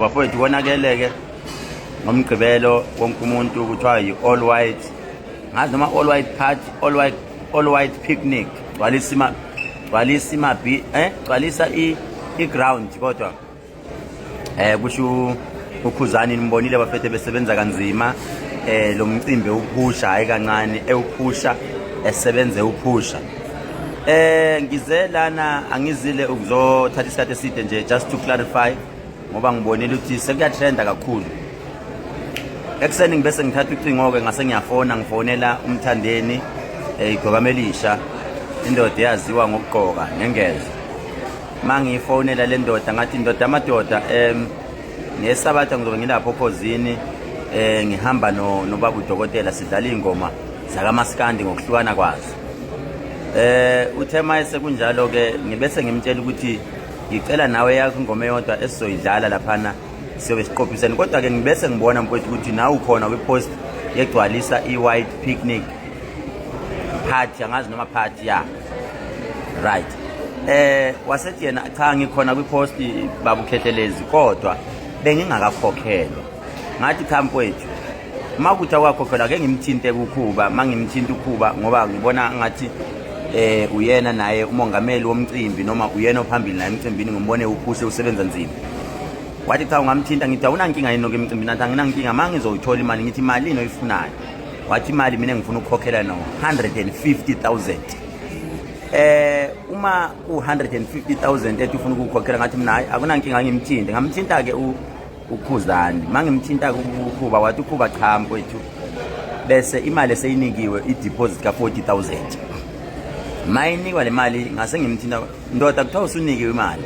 Bafowethu, konakele-ke ngoMgqibelo, wonke umuntu kuthiwa yi-all white, ngazi noma all white party, all white picnic. Gcwalisa imabi, gcwalisa i-ground, kodwa kusho uKhuzani. Nimbonile bafethu besebenza kanzima, lo mcimbi ewuphusha, hayi kancane, ewuphusha, esebenze uphusha. Ngize lana, angizile ukuzothatha isikhathi eside nje, just to clarify, ngoba ngibonile ukuthi sekuyatrenda kakhulu. Ekuseni ngibese ngithatha ucingo-ke, ngase ngiyafona, ngifonela uMthandeni, Igcokama Elisha, indoda eyaziwa ngokugqoka nengeze. Ma ngiyifonela le ndoda, ngathi, "Ndoda amadoda, ngeSabatha ngizobe ngilapho oKhozini, ngihamba no nobaba udokotela, sidlala iy'ngoma zakamaskandi ngokuhlukana kwazo." Uthe maye sekunjalo ke, ngibese ngimtshela ukuthi ngicela nawe yakho ingoma eyodwa esizoyidlala laphana, siyobe siqophisene. Kodwa ke ngibese ngibona, mfowethu, ukuthi nawe ukhona kwi-post yegcwalisa i-white picnic party, angazi noma party ya right. Wasethi yena, "Cha, ngikhona kwi-post, baba uKhehlelezi, kodwa bengingakakhokhelwa." Ngathi, "Cha mfowethu, uma kuthi awukakhokhelwa, ake ngimthinte kuKhuba." Ma ngimthinta uKhuba, ngoba ngibona ngathi uyena naye umongameli womcimbi, noma uyena ophambili naye emcimbini, ngimbone uphushe, usebenza nzima. Wathi, "Cha, ungamthinta." Ngithi, "Awunankinga yini noke emcimbini?" Athi, "Anginankinga ma ngizoyithola imali." Ngithi, "Imalini oyifunayo?" Wathi, "Imali mina ngifuna ukukhokhela no 150,000." Uma ku 150,000 ethi ufuna ukukhokhela, ngathi mina, "Hayi, akunankinga, ngimthinte." Ngamthinta ke uKhuzani. Mangimthinta uKhuba, wathi uKhuba, "Cha mfowethu, bese imali eseyinikiwe i-deposit ka-40,000." Mayinikwa le mali, ngase ngimthinta, "Ndoda, kuthiwa usunikiwe imali."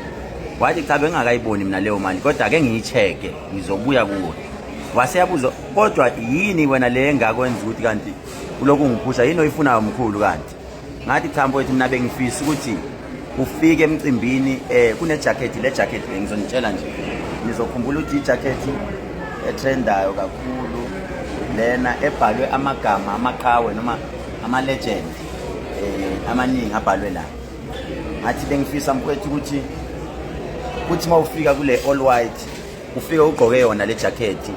Wathi, "Cha, bengingakayiboni mina leyo mali, kodwa ake ngiyi-check-e, ngizobuya kuwe." Waseyabuza, "Kodwa yini wena le engakwenza ukuthi kanti ulokhu ungiphusha? Yini oyifunayo, mkhulu kanti?" Ngathi, "Cha mfowethu, mina bengifisa ukuthi ufike emcimbini, kune jacket, le jacket ngizonitshela nje, nizokhumbula ukuthi ijacket etrendayo kakhulu lena ebhalwe amagama amaqhawe noma ama legend amaningi abhalwe la." Ngathi, "Bengifisa mfowethu ukuthi kuthi mawufika kule all white, ufike ugqoke yona le jacket,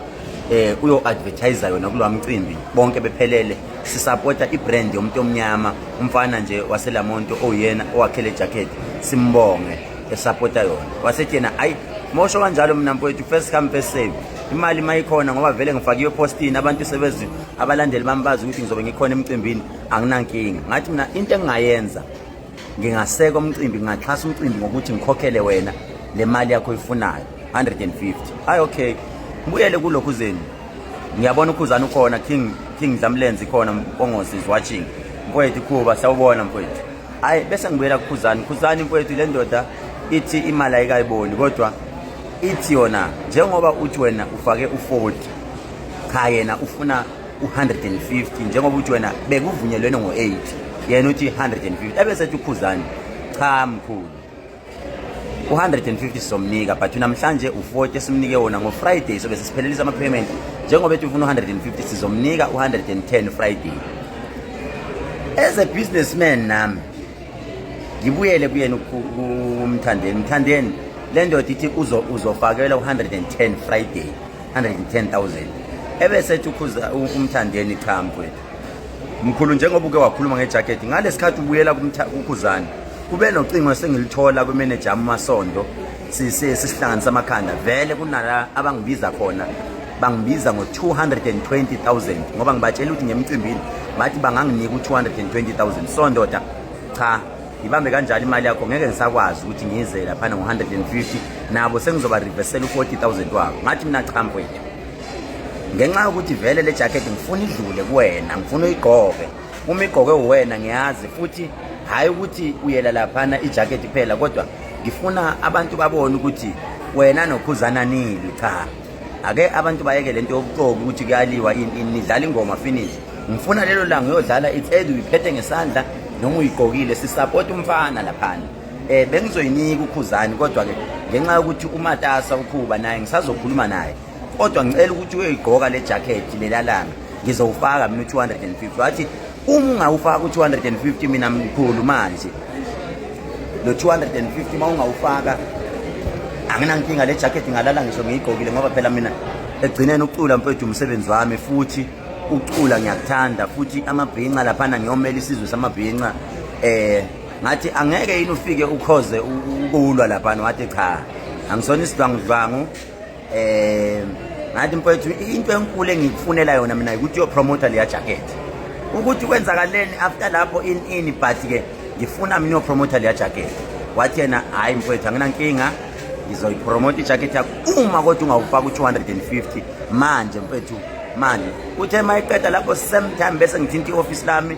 uyo advertise yona kulowa mcimbi, bonke bephelele, sisupporta ibrand yomuntu omnyama, umfana nje waseLamonto oyena owakhe le jacket, simbonge esupporta yona." Wasethi yena, "Ayi, mosho kanjalo, mina mfowethu, first come first serve. Imali mayikhona, ngoba vele ngifakiwe epostini, abantu sebezi, abalandeli bami bazi ukuthi ngizobe ngikhona emcimbini, anginankinga." Ngathi mina, into engingayenza, ngingaseka umcimbi, ngingaxhasa umcimbi ngokuthi ngikhokhele wena le mali yakho oyifunayo, 150. Hayi, okay. Ngibuyele kulokhu zenu, ngiyabona uKhuzani ukhona, King Dlamlenze ikhona, Mpongosi is watching. Mfowethu Khuba, sawubona mfowethu. Hayi, bese ngibuyela kuKhuzani. "Khuzani mfowethu, le ndoda ithi imali ayikayiboni, kodwa ithi yona njengoba uthi wena ufake u40, cha, yena ufuna u150, njengoba uthi wena bekuvunyelwene ngo8, yena uthi 150." Ebese ethi uKhuzani, "Cha mkhulu, u-150 sizomnika, but namhlanje u-40 esimnike wona. Ngo-Friday sobe sesiphelelisa ama-payment. Njengoba ethi ufuna u-150, sizomnika u-110 Friday." As a businessman nami ngibuyele kuyena uMthandeni. "Mthandeni, le ndoda ithi uzofakela u-110 Friday, 110,000." Ebese ethi ukhuza uMthandeni, "Cha mfowethu, mkhulu, njengoba uke wakhuluma ngejacket ngalesikhathi ubuyela kuKhuzani, kube nocingo esengilithola kwimeneja yami uMasondo, sisihlanganisa amakhanda, vele kunala abangibiza khona, bangibiza ngo-220,000, ngoba ngibatshela ukuthi ngemcimbini, bathi banganginika u-220,000. So ndoda, cha, ngibambe kanjalo imali yakho, ngeke ngisakwazi ukuthi ngize laphana ngo-150, nabo sengizoba reversela u-40,000 wabo." Ngathi mina, "Cha mfowethu, ngenxa yokuthi vele le jacket ngifuna idlule kuwena, ngifuna uyigqoke, uma igqoke uwena, ngiyazi futhi hhayi ukuthi uyela laphana ijacket kuphela, kodwa ngifuna abantu babone ukuthi wena noKhuzana nilwi. Cha, ake abantu bayeke lento yobuxoki ukuthi kuyaliwa, nidlala ingoma, finish. Ngifuna lelo langa uyodlala, it's either uyiphethe ngesandla noma uyigqokile, sisupport umfana laphana. Bengizoyinika uKhuzani, kodwa ke ngenxa yokuthi umatasa uKhuba naye, ngisazokhuluma naye, kodwa ngicela ukuthi uyoyigqoka le jacket lelalanga, ngizowufaka mina u-250." Wathi, "Uma ungawufaka u-250, mina mkhulu, manje lo 250 uma ungawufaka, Anginankinga, le jacket ngalala ngisho ngiyigqokile, ngoba phela mina ekugcineni ukucula, mfethu, umsebenzi wami, futhi ukucula ngiyakuthanda, futhi amabhinca laphana ngiyomela isizwe samabhinca. Ngathi angeke yini ufike ukhoze ukulwa laphana? Wathi cha, angisona isidlwangudlwangu. Ngathi mfowethu, into enkulu engikufunela yona mina ukuthi uyopromota leya jacket, ukuthi kwenzakaleni after lapho in in but ke ngifuna mina uyopromota leya jacket. Wathi yena, hayi mfowethu, anginankinga, ngizoyipromota ijacket yakho uma kodwa ungawufaka u-250 manje, mfethu. Manje uthe uma iqeda lapho, same time bese ngithinta i-office lami,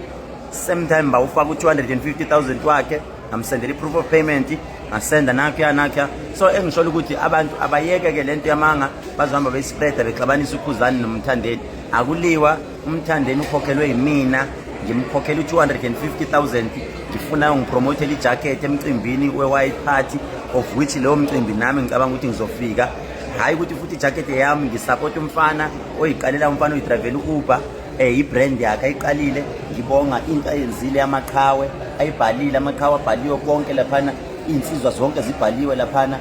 same time bawufaka u-250 000 wakhe, ngamsendela i-proof of payment, ngasenda nakhuya nakhuya. So engishola ukuthi abantu abayeke-ke lento yamanga, bazohamba beyispreada, bexabanisa uKhuzani noMthandeni. Akuliwa, uMthandeni ukhokhelwe yimina, ngimkhokhela u-250 000, ngifuna ngipromothele ijacket emcimbini we-white party, of which leyo mcimbi nami ngicabanga ukuthi ngizofika. Hhayi ukuthi futhi ijacket yami, ngisapota umfana oyiqalela, umfana oyidrayivela u-Uber, i-brand yakhe ayiqalile. Ngibonga into ayenzile, amaqhawe ayibhalile, amaqhawe abhaliwe konke laphana, iy'nsizwa zonke zibhaliwe laphana,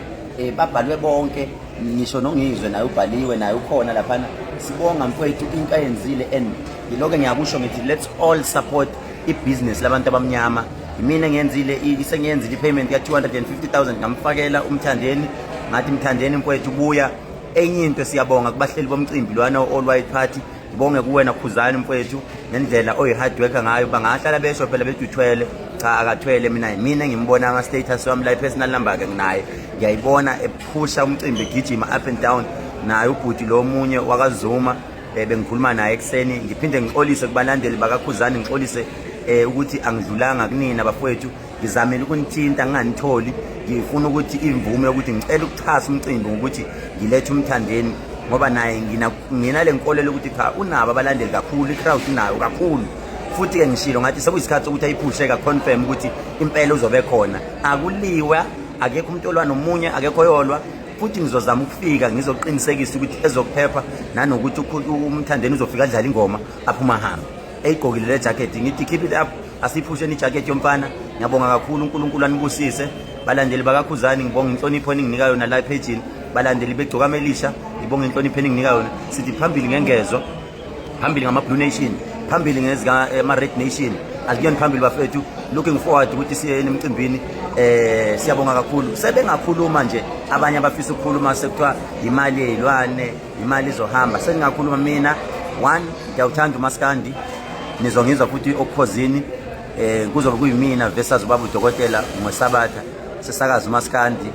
babhalwe bonke, ngisho noNgizwe naye ubhaliwe, naye ukhona laphana. Sibonga mfowethu into ayenzile, and ngilokho ngiyakusho, ngithi let's all support ibhizinesi labantu abamnyama. Yimina engiyenzile, sengiyenzile i-payment ka-250 000, ngamfakela uMthandeni, ngathi Mthandeni mfowethu buya. Enye into, siyabonga kubahleli bomcimbi lwana All White Party. Ngibonge kuwena Khuzani mfowethu ngendlela oyi-hard worker ngayo. Bangahlala besho phela bethi uthwele, cha, akathwele. Mina mina ngimbona ama-status wami la, i-personal number-ke nginaye, ngiyayibona ephusha umcimbi, egijima up and down. Naye ubhuti lo omunye wakaZuma, bengikhuluma naye ekuseni. Ngiphinde ngixolise kubalandeli bakaKhuzani, ngixolise ukuthi angidlulanga kunina bafowethu. Ngizamile ukunithinta, nginganitholi. Ngifuna ukuthi imvume yokuthi ngicela ukuxhasa umcimbi ngokuthi ngilethe uMthandeni, ngoba naye nginale nkolelo ukuthi cha, unabo abalandeli kakhulu, i-crowd unayo kakhulu. Futhi-ke ngishilo ngathi sekuyisikhathi sokuthi ayiphushe ka-confirm ukuthi impela uzobe khona. Akuliwa, akekho umuntu olwa nomunye, akekho oyolwa. Futhi ngizozama ukufika ngizoqinisekisa ukuthi ezokuphepha nanokuthi uMthandeni uzofika adlala ingoma, aphuma, ahambe eyigqokile le jacket. Ngithi keep it up, asiphusheni ijacket yomfana. Ngiyabonga kakhulu, uNkulunkulu anibusise, balandeli bakaKhuzani. Ngibonga inhlonipho eninginika yona la ephejini, balandeli beGcokama Elisha, ngibonga inhlonipho eninginika yona. Sithi phambili ngengezo, phambili ngama-Blue Nation, phambili ngezika-ma-Red Nation, akuyoni phambili bafethu. Looking forward ukuthi siye emcimbini. Siyabonga kakhulu. Sebengakhuluma nje abanye abafisa ukukhuluma, sekuthiwa imali yey'lwane, imali izohamba, sengingakhuluma mina. One, ngiyawuthanda umaskandi, nizongizwa futhi oKhozini. Kuzobe kuyimina versus ubaba udokotela ngoSabatha, sesakaza umaskandi.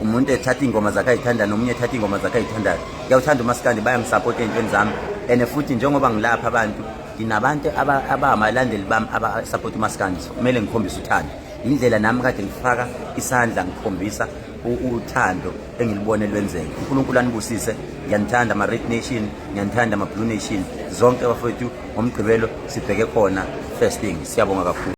Umuntu ethatha iy'ngoma zakhe ayithandayo, nomunye ethatha iy'ngoma zakhe ayithandayo. Ngiyawuthanda umaskandi, bayangisapota ey'ntweni zami, and futhi njengoba ngilapha abantu, nginabantu abamalandeli bami abasapota umaskandi, so kumele ngikhombise uthando. Indlela nami kade ngifaka isandla, ngikhombisa uthando engilibone lwenzeka. UNkulunkulu anibusise. Ngiyanithanda ama-Red Nation, ngiyanithanda ama-Blue Nation zonke bafowethu. NgoMgqibelo sibheke khona first thing. Siyabonga kakhulu.